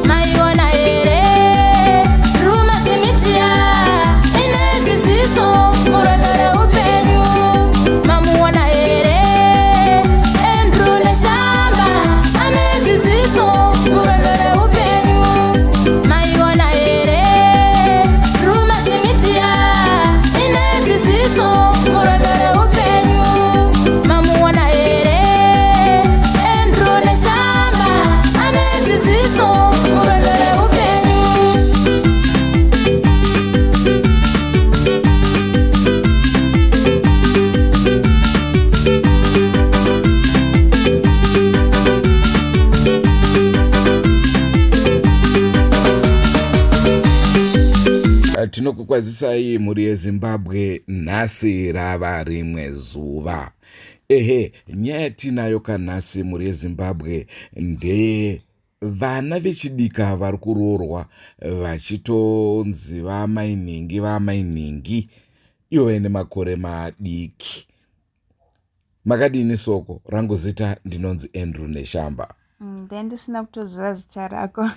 Maiona here Drewmas Media ine dzidziso murwendo reupenyu. Mamuona here Andrew Neshamba ane dzidziso murwendo reupenyu. Maiona here Drewmas Media ine dzidziso murwendo reupenyu. Mamuona here Andrew Neshamba ane dzidziso murwendo reupenyu. Tinokukwazisai mhuri yeZimbabwe, nhasi rava rimwe zuva. Ehe, nyaya yatinayo kanhasi mhuri yeZimbabwe ndeye vana vechidika vari kuroorwa vachitonzi vaamai nhingi vaamai nhingi ivo vaine makore madiki. Makadini soko rangu zita ndinonzi Andrew Neshamba. Then ndisina kutoziva zita rako.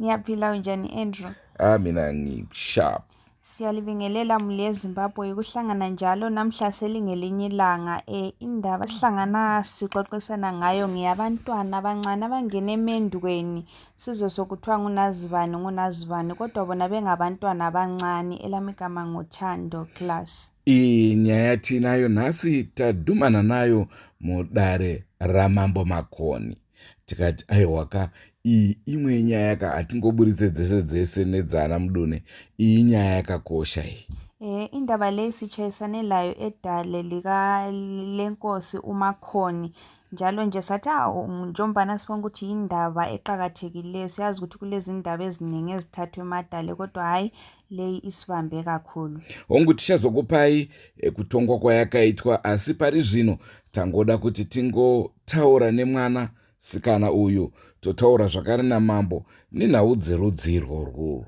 Ngiyaphila, unjani Andrew? Ah, mina ngisharp. Siyalibingelela muli yeZimbabwe, ukuhlangana njalo namhla selingelinye ilanga. Indaba sihlangana sixoxisana ngayo ngeyabantwana abancane abangena emendweni, sizwe sokuthiwa ngunazibani ngunazibani kodwa bona bengabantwana abancane. Elami igama nguThando Class. Iyi nyaya yatinayo nhasi tadhumana nayo mudare raMambo Makoni. Tikati aiwaka, iyi imwe nyaya ka hatingoburitse dzese dzese nedzana mudune. Iyi nyaya yakakosha iyi. Indaba le sitshayisane layo edale lika lenkosi uMakhoni, njalo nje sathi awu, njengombana sibona ukuthi yindaba eqakathekileyo, siyazi ukuthi kulezindaba eziningi ezithathwa emadale, kodwa hhayi leyi isibambe kakhulu. Hongu, tichazokupai kutongwa kwayakaitwa, asi pari zvino tangoda kuti tingotaura nemwana sikana uyu, totaura zvakare namambo nenhau dzerudzi irworwu.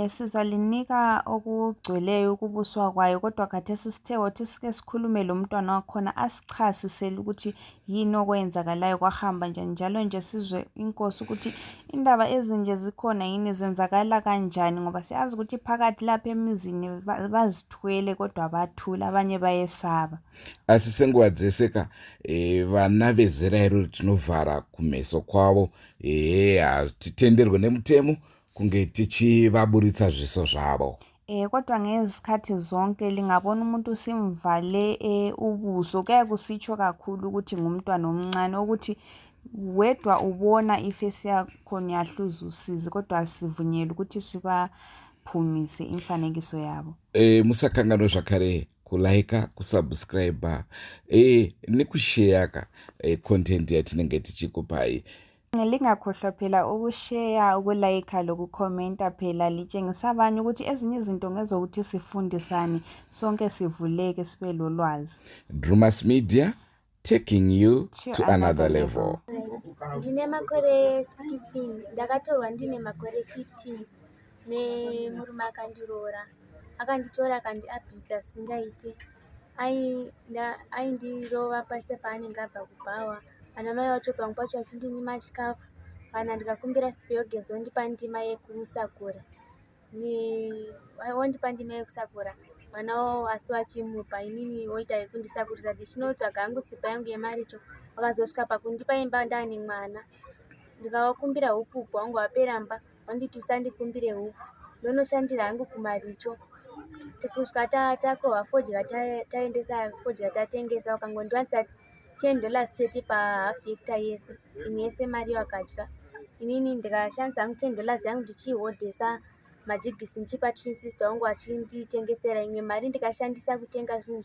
Sizalinika okugcweleyo ukubuswa kwayo, kodwa khathesi sithe wothi sike sikhulume lo mntwana wakhona asichasisele ukuthi yini okwenzakalayo, kwahamba njani, njalo nje sizwe inkosi ukuthi indaba ezinje zikhona yini, zenzakala kanjani, ngoba siyazi ukuthi phakathi lapha emizini bazithwele kodwa bathula, abanye bayesaba. Asi senguva dzese ka vana vezera irori tinovhara kumeso kwavo, hatitenderwe nemutemo kunge tichivaburitsa zviso zvavo. Kodwa ngezikhathi zonke lingabona umuntu simvale ubuso, kuyaye kusitsho kakhulu ukuthi ngumntwana omncane, ukuthi wedwa ubona ifesi yakhona uyahluza usizi, kodwa sivunyelwe ukuthi sibaphumise imifanekiso yabo. Musakanganwe zvakare kulaika, kusubscribe nekushare content yatinenge tichikupai. Lingakhohlwa phela ukusheya, ukulayikha lokukhomenta, phela litshengisa abanye ukuthi ezinye izinto ngezokuthi sifundisane sonke, sivuleke, sibe lolwazi. Drumas Media, taking you to another level. Ndine makore 16. Ndakatorwa ndine makore 15 nemurume akandiroora. Akanditora akandiabhusa singaite. Aindirova pese paanenge abva kubhawa. Ana mai vacho pamwe pacho vachindinyima chikafu. Kana ndikakumbira sipo yogeza ondipa ndima yekusakura, ondipa ndima yekusakura mwana wavo asi vachimupa inini oita yekundisakurisa. Ndichinotsvaga hangu sipo yangu yemaricho. Vakazosvika pakundipa imba ndaane mwana. Ndikavakumbira hupfu, hupfu hwangu hwapera mba, vanditi usandikumbire hupfu. Ndonoshandira hangu kumaricho kusvika takohwa fodya, taendesa fodya, tatengesa. Vakangondiwanisa $10 chete pahalf hectare yese, imwe yese mari vakadya. Inini ndikashandisa hangu $10 yangu ndichihodhesa majigisi, ndichipa twin sister wangu achinditengesera. Imwe mari ndikashandisa kutenga zvinhu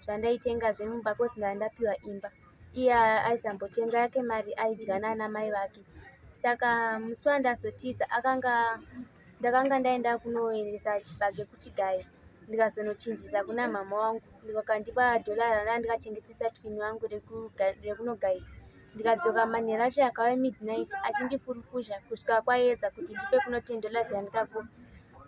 zvandaitenga zvemumba kozi ndanga ndapiwa imba. Iye aisambotenga yake mari, aidya nana mai vake. Saka musi wandazotiza akanga ndakanga ndaenda kunoendesa chibage kuchigayo, ndikazonochinjisa kuna mama wangu, vakandipa dhola randanga ndakachengetesa twin wangu rekunogaisa. Ndikadzoka manheru acho akauya midnight achindifurufuzha kusvika kwayedza kuti ndipe kuno ten dollars yandikakupa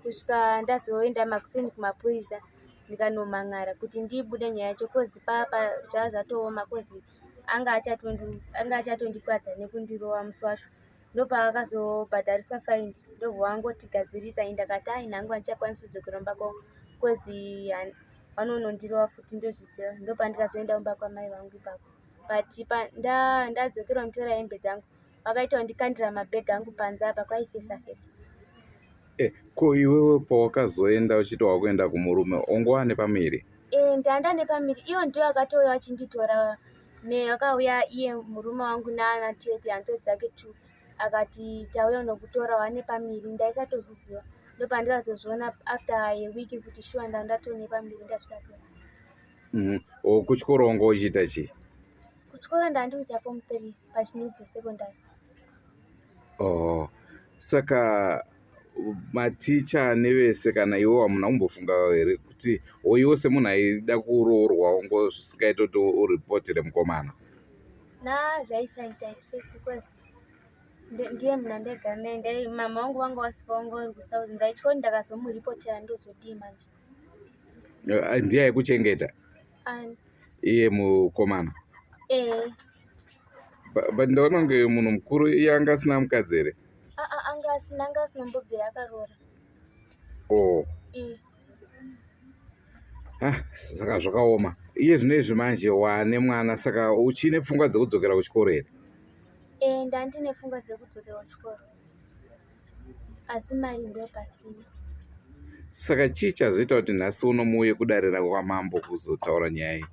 kusvika ndazoenda makuseni kumapurisa ndikanomhan'ara kuti ndiibude nyaya yacho kozi papa zvava zvatooma kozi anga achatondikwadza nekundirova musi wacho ndopaakazobhadhariswa faindi ndobva wangotigadzirisa ini ndakati ai nhangu handichakwanisi kudzokera kumba kwangu kozi vanonondirova futi ndozviziva ndopandikazoenda kumba kwamai vangu ipapo but ndadzokera kunotora hembe dzangu vakaita kundikandira mabhegi angu panze apa kwaifesa fesa. Eh, ko iwewe pawakazoenda uchiti wakuenda kumurume wanga wane pamiri? Eh, ndanga nepamiri iyo ndiyo akatouya achinditora akauya iye murume wangu naana tete hanzvadzi dzake two akati tauya nokutora wane pamiri ndaisatozviziva ndopandikazozviona after a week kuti shuwa ndandatone pamiri ndasvika Mm. Kuchikoro wanga uchiita chii? Kuchikoro ndanga ndiri kuita form 3 paChinidze secondary. Oh. Saka maticha nevese kana iwe wamuna kumbofunga here kuti iwe semunhu aida kuroorwa wango zvisingaite kuti uripotere mukomana? Na zvaisaita at first because ndiye munhu andaigara naye ndai mama vangu vanga vasipo vanga vari kusouth ndaitya kuti ndakazomuripotera ndozodii manje. Eh, ndiye aikuchengeta iye mukomana eh. But ndaona kunge munhu mukuru iye anga asina mukadzi here? Anga asina, anga asina mbobvira akaroora. Oh. Ah, saka zvakaoma. Iye zvino izvi manje wane mwana saka uchine pfungwa dzekudzokera kuchikoro here? Eh, ndandine pfungwa dzekudzokera kuchikoro. Asi mari ndopasina. Saka chii chazoita kuti nhasi uno muuye kudare kwamambo kuzotaura nyaya iyi?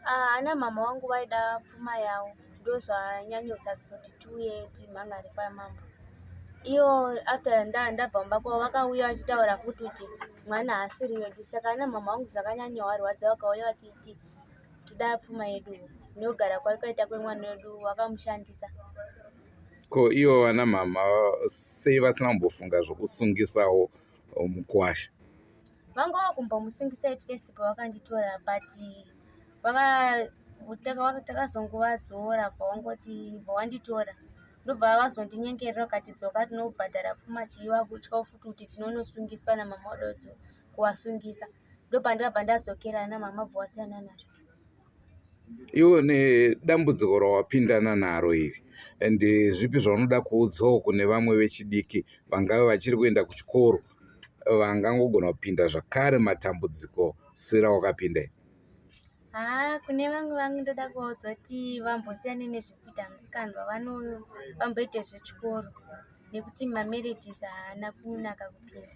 Ah, ana mama wangu vaida pfuma yavo ndozvanyanyosa kuzoti tiuye timhan'are kwamambo. Iyo after ndabva mumba kwavo vakauya vachitaura futi kuti mwana haasiri wedu saka ana mama vangu zvakanyanyovarwadza vakauya vachiti toda pfuma yedu nekugara kwakaita kwemwana wedu vakamushandisa. Ko ivo vana mama sei vasina kumbofunga zvokusungisawo mukuwasha? Vanga vakumbomusungisa at first pavakanditora but takazongovadzora pavangoti wanditora ndobva vazondinyengerera vakati dzoka tinobhadhara pfuma chii vakutya futi kuti tinonosungiswa namama vadodzo kuvasungisa ndopandakabva ndadzokera namama bva wasiyana nazvo. Iwe nedambudziko rawapindana naro iri ndezvipi zvaunoda kuudzawo kune vamwe vechidiki vangave vachiri kuenda kuchikoro vangangogona kupinda zvakare matambudziko serawakapinda iri? Haa kune vamwe vangu ndoda kuvaudza kuti vambosiyane nezvekuita musikanzwa vamboite zvechikoro nekuti mamarriages haana kunaka kupinda.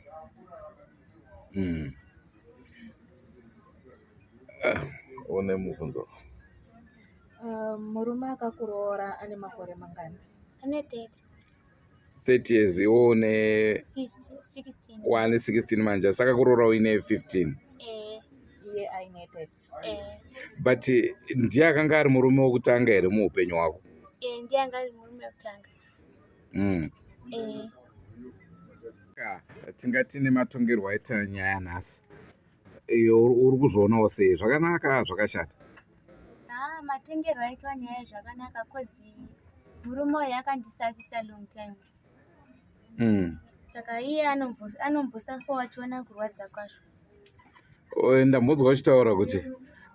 Une mubvunzo? Murume akakuroora ane makore mangani? Ane 30. 30 years iwe une 15, 16. Wane 16 manje saka kuroora uine 15. Eh. Iye aine 30. Eh. But ndiye akanga ari murume wekutanga here muupenyu hwako? Eh, ndiye anga ari murume wekutanga. Eh. Tingati nematongerwo aita nyaya nhasi iyo uri kuzvionawo sei, zvakanaka zvakashata? Haa matongerwo aitwa nyaya zvakanaka kozi murume uyu akandisafisa long time. Saka iye anombosafawo achiona kurwadza kwazvo. Ndambonzwa uchitaura kuti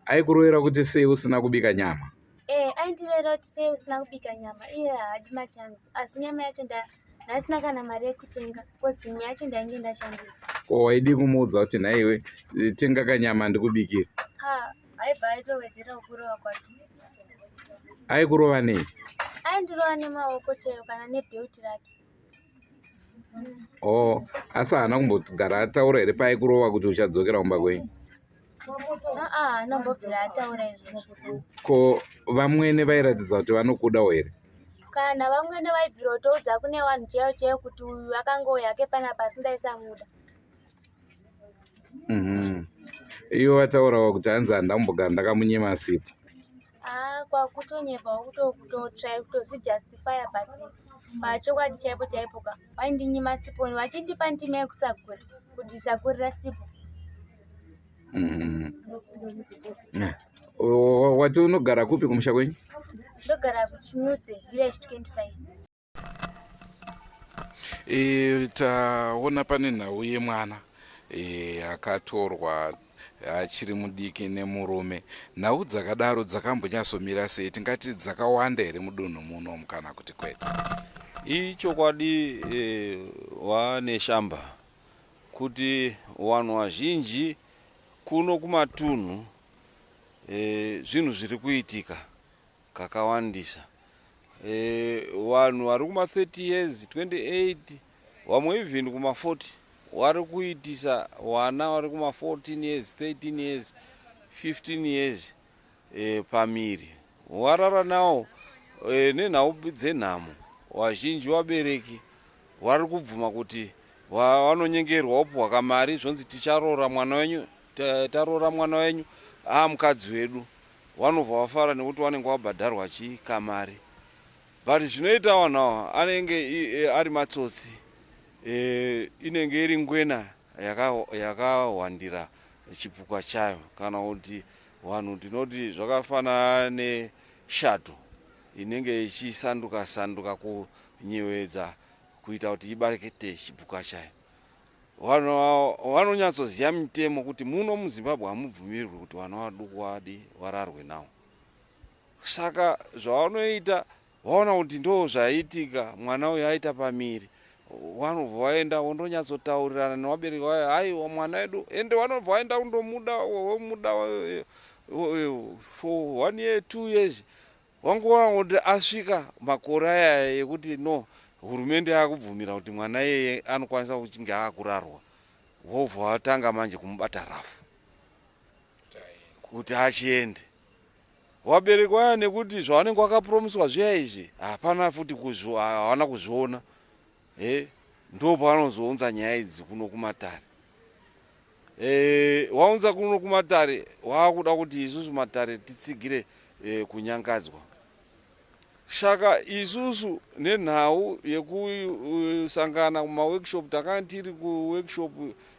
aikurovera kuti sei usina kubika nyama. Eh, aindirovera kuti sei usina kubika nyama iye haadi machanzi asi nyama yacho ndasina kana mari yekutenga kozi imwe yacho ndainge ndashandisa. Ko waidi kumuudza kuti nhaiwe tenga kanyama ndikubikire? Ha, aibva aitowedzera kurova kwacho. Aikurova nei? Aindirova nemaoko chaiwo kana nebheuti rake. Oh, asi haana kumbogara ataura here paaikurova kuti uchadzokera kumba kwenyu? Aa, haana kumbobvira ataura izvozvo. Ko vamwene vairatidza kuti vanokudawo here? Kana vamwene vaibvira kutoudza kune vanhu chaivo chaivo kuti uyu akangouya hake panapa asi ndaisamuda. Ivo vataurawo kuti hanzi handina kumbogara ndakamunyima sipo. Haa, kwakutonyepawo kutotry kutozvijustifya but pachokwadi chaipo chaipo ka vaindinyima sipo vachindipa ndima yekusakura kuti sakurira sipo. Wati unogara kupi kumusha kwenyu? Ndogara kuChinyudze village 25. E, taona pane nhau yemwana e, akatorwa achiri mudiki nemurume. Nhau dzakadaro dzakambonyatsomira sei? Tingati dzakawanda here mudunhu muno kana kuti kwete? Ichokwadi e, waNeshamba kuti vanhu vazhinji kuno kumatunhu e, zvinhu zviri kuitika kakawandisa e, vanhu vari kuma 30 years, 28, vamwe even kuma 40 vari kuitisa vana vari kuma 14 years, 13 years, 15 years e, pamiri warara nawo e, nenhau dzenhamo. Vazhinji vabereki vari kubvuma kuti vanonyengerwa, wopuhwa kamari, zvonzi ticharoora mwana wenyu, taroora mwana wenyu amukadzi wedu. Vanobva vafara nekuti vanenge vabhadharwa chi kamari, but zvinoita vanhu ava anenge ari matsotsi e, inenge iri ngwena yakahwandira chipuka chayo, kana kuti vanhu tinoti zvakafanana neshato inenge ichisanduka sanduka kunyevedza kuita kuti ibate chipuka chayo. Vanhu vanonyatsoziva mitemo kuti muno muZimbabwe hamubvumirwi kuti vana vaduku vadi vararwe nawo. Saka zvavanoita, vaona kuti ndo zvaitika, mwana uyu aita pamiri, vanobva vaenda vondonyatsotaurirana nevabereki vayo, "Aiwa, mwana wedu." Ende vanobva vaenda kundomuda, vomuda for one year, 2 years, wangoona kuti asvika makore aya yekuti no, hurumende yakubvumira kuti mwana iyeye anokwanisa kuchinge aakurarwa, vobva vatanga manje kumubata rafu kuti achiende. Vabereki vaya, nekuti zvavanenge vakapromiswa zviya izvi hapana futi, havana kuzviona e, ndo pavanozounza nyaya idzi kuno kumatare e, waunza kuno kumatare, waakuda kuti isusu matare titsigire e, kunyangadzwa. Saka isusu nenhau yekusangana kumaworkshop, takanga tiri kuworkshop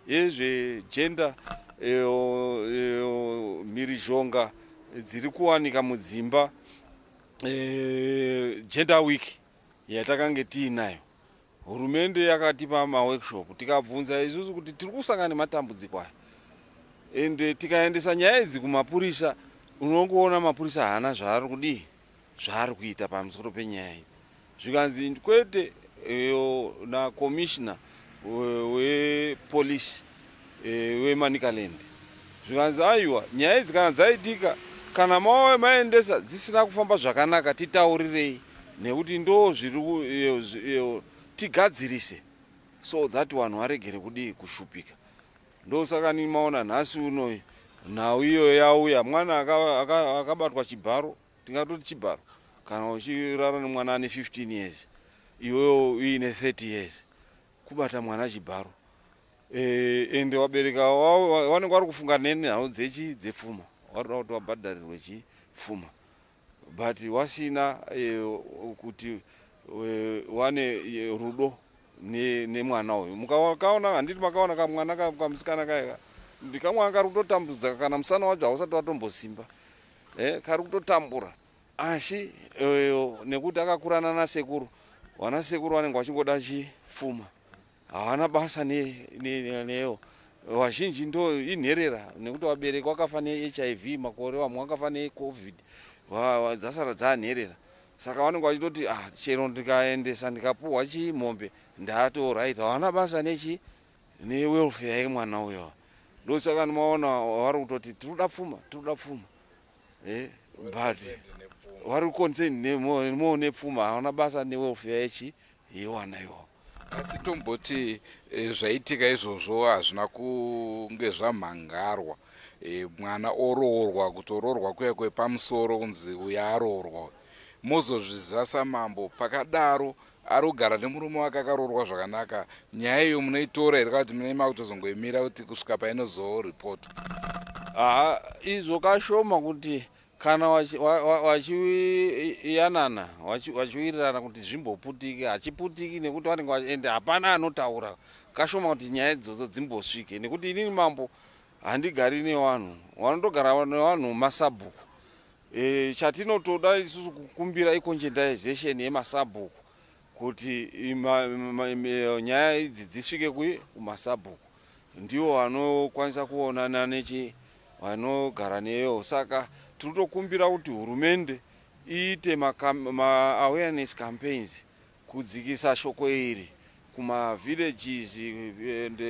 yezvegender e, e, mhirizhonga dziri kuwanika mudzimba e, gender week yatakange tiinayo, hurumende yakatipa maworkshop, tikabvunza isusu kuti tiri kusangana nematambudziko aya, ende tikaendesa nyaya idzi kumapurisa, unongoona mapurisa haana zvaari kudii, zvaari kuita pamusoro penyaya idzi. Zvikanzi kwete nacommissioner wepolisi weManicaland, zvikanzi aiwa, nyaya idzi kana dzaitika, kana mave maendesa dzisina kufamba zvakanaka, titaurirei, nekuti ndo zviri tigadzirise so that vanhu varegere kudii, kushupika. Ndosaka nimaona nhasi unoi nhau iyoyo yauya, mwana akabatwa chibharo. Tingatoti chibharo kana uchirara nemwana ane 15 years, iwewo uine 30 years, kubata mwana chibharo e, ende vabereki vanenge vari kufunga nenhau dzechi dzepfuma, varikuda kuti vabhadharirwe chipfuma, but wasina e, kuti e, wane e, rudo nemwana uyu. Mukakaona, handiti makaona kamwana kamusikana kaya, ndikamwana kari kutotambudza, kana musana wacho hausati watombosimba eh, kari kutotambura, asi eh, nekuti akakurana nasekuru, vana sekuru vanenge vachingoda chipfuma, havana basa neyo. Vazhinji ndo inherera nekuti vabereki vakafa neHIV makore, vamwe vakafa neCovid, dzasara dzaanherera. Saka vanenge vachitoti, "Ah, chero ndikaendesa ndikapuhwa chimombe ndato right." Havana basa nechi newelfare yemwana uyo. Ndosaka ndimaona vari kutoti tiri pfuma, tiri kuda pfuma eh, but vari concern mo nepfuma, havana basa newelfare yechi yewana iwawo. Asi tomboti e, zvaitika izvozvo hazvina kunge zvamhangarwa e, mwana oroorwa, kutoroorwa kuya kwepamusoro, kunzi uyo aroorwa, mozozviziva samambo. Pakadaro ari kugara nemurume wake akaroorwa zvakanaka, nyaya iyo munoitora here, kana kuti munee makutozongoimira kuti kusvika painozoripotwa? Haa, izvo kashoma kuti kana vachiyanana vachiwirirana kuti zvimboputike, hachiputiki nekuti vanenge ende hapana anotaura. Kashoma kuti nyaya idzodzo dzimbosvike, nekuti inini mambo handigari nevanhu, vanotogara nevanhu masabhuku. E, chatinotoda isusu kukumbira icongendization yemasabhuku kuti nyaya idzi dzisvike kumasabhuku ndiwo anokwanisa kuonana nechi vanogara neyo. Saka tiri kutokumbira kuti hurumende iite maawareness campaigns kudzikisa shoko iri kumavillages and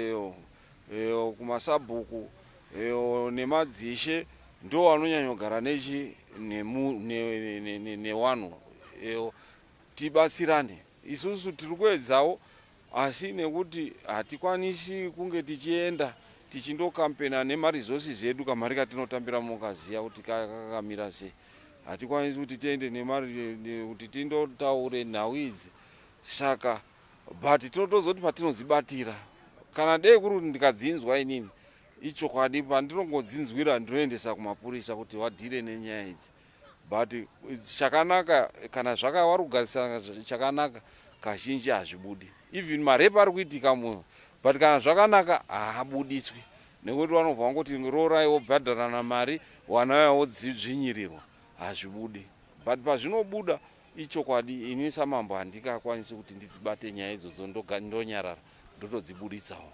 kumasabhuku nemadzishe ndo anonyanyogara nechi newanhu tibatsirane. Isusu tiri kuedzawo asi nekuti hatikwanisi kunge tichienda tichindokampena nemaresources edu, kamari katinotambira mukaziya kuti kakamira sei, hatikwanisi kuti tiende nemari kuti tindotaure nhau idzi. Saka but tinotozoti patinodzibatira, kana dei kuri kuti ndikadzinzwa inini ichokwadi, pandinongodzinzwira ndinoendesa kumapurisa kuti vadhire nenyaya idzi. But chakanaka kana zvakavari kugarisana chakanaka, kazhinji hazvibudi. Even marepi ari kuitika muno, but kana zvakanaka haabudiswi nekuti vanobva vangoti roorai, wobhadharana mari, wana wodzvinyirirwa, hazvibudi. But pazvinobuda ichokwadi, ini samambo handikakwanisi kuti ndidzibate nyaya idzodzo ndonyarara, ndotodzibuditsawo.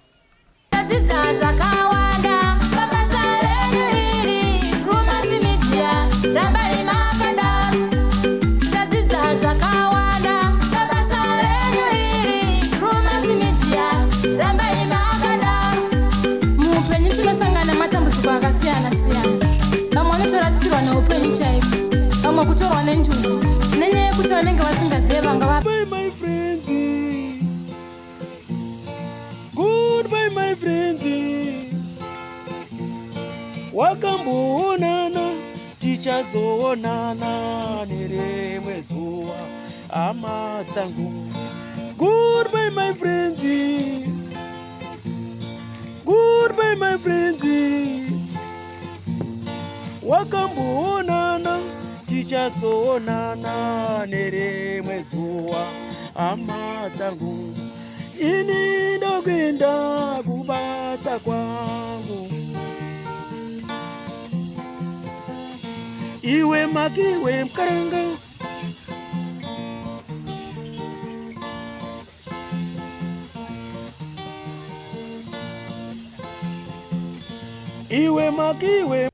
Tadzidza zvakawanda pabasa renyu iri, Drewmas Media, rambai makadaro. Tadzidza zvakawanda pabasa renyu iri, Drewmas Media, rambai makadaro. Muupenyu tinosangana matambudziko akasiyana siyana. Vamwe vanotorasikirwa neupenyu chaiko, vamwe kutorwa nenjuzu nenyaya yekuti vanenge vasingazive vanga va Bye, my friends. Goodbye, my friends. Wakamboonana, tichazoonana nerimwe zuva, hama dzangu. Goodbye, my friends. Goodbye, my friends. Wakamboonana, tichazoonana nerimwe zuva, hama dzangu. Ini ndokuenda kubasa kwangu. Iwe makiwe mukaranga. Iwe makiwe.